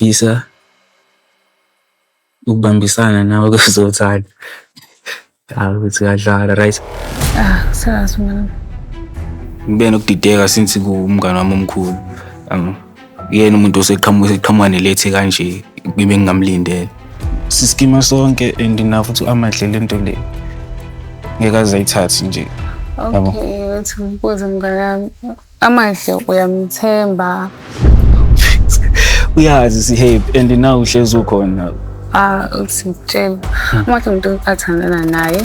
Ngifisa ukubambisana nawe kwezothando. Hayi ukuthi uyadlala, right? Ah, sazi mina. Ngibe nokudideka since kuwumngane wami omkhulu. Uyena umuntu oseqhamuka seqhamuka nelethe kanje ngibe ngingamlindele. Siskima sonke and na futhi amadle lento le. Ngeke aze ayithathe nje. Yabo. Okay, uthi ngibuze mngane wami. Amahle uyamthemba. Uyazi si-happy and now uhlezi ukhona. Ah, uthi ngikutshela. Amahle umuntu athandana naye.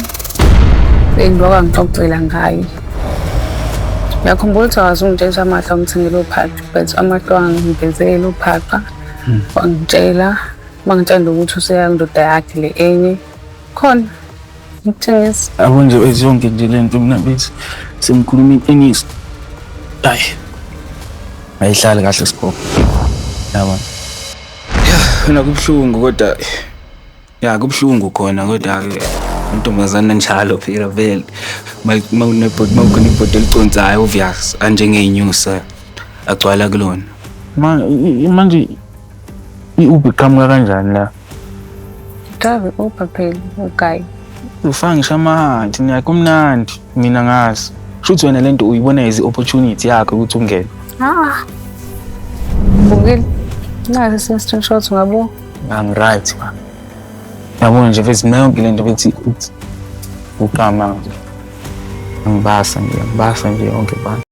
Bengilokhu angixoxela ngaye. Ngiyakhumbula ukuthi waze ungitshela ukuthi Amahle wamthengela uphaqa, but Amahle wangivezela uphaqa. Wangitshela, wangitshela ukuthi useya kundoda yakhe le enye. Khona. Ngikuthengisa. Yabo nje bethi yonke nje le nto mina bethi sengikhuluma iqiniso. Hayi. Ayihlali kahle sigogo. Yabona. Ya, khona kubuhlungu kodwa ya kubuhlungu khona kodwa ke intombazana njalo phela vele. Mawunebhodi mawukhona ibhodi eliconsayo obvious anjengey'nyusa agcwala kulona. Manje i-Uber iqhamuka kanjani la? Drive i-Uber phela uguy. Ufaka ngisho amahanti niya kumnandi mina ngazi. Shuthi wena lento uyibona as i-opportunity yakho ukuthi ungene. Ah. Bukile. Nasi screenshot ungabo. Angi-right man. Yabona nje mfethu mina yonke lento bethi uthi uqama nje. Angibasa nje, angibasa nje yonke bana.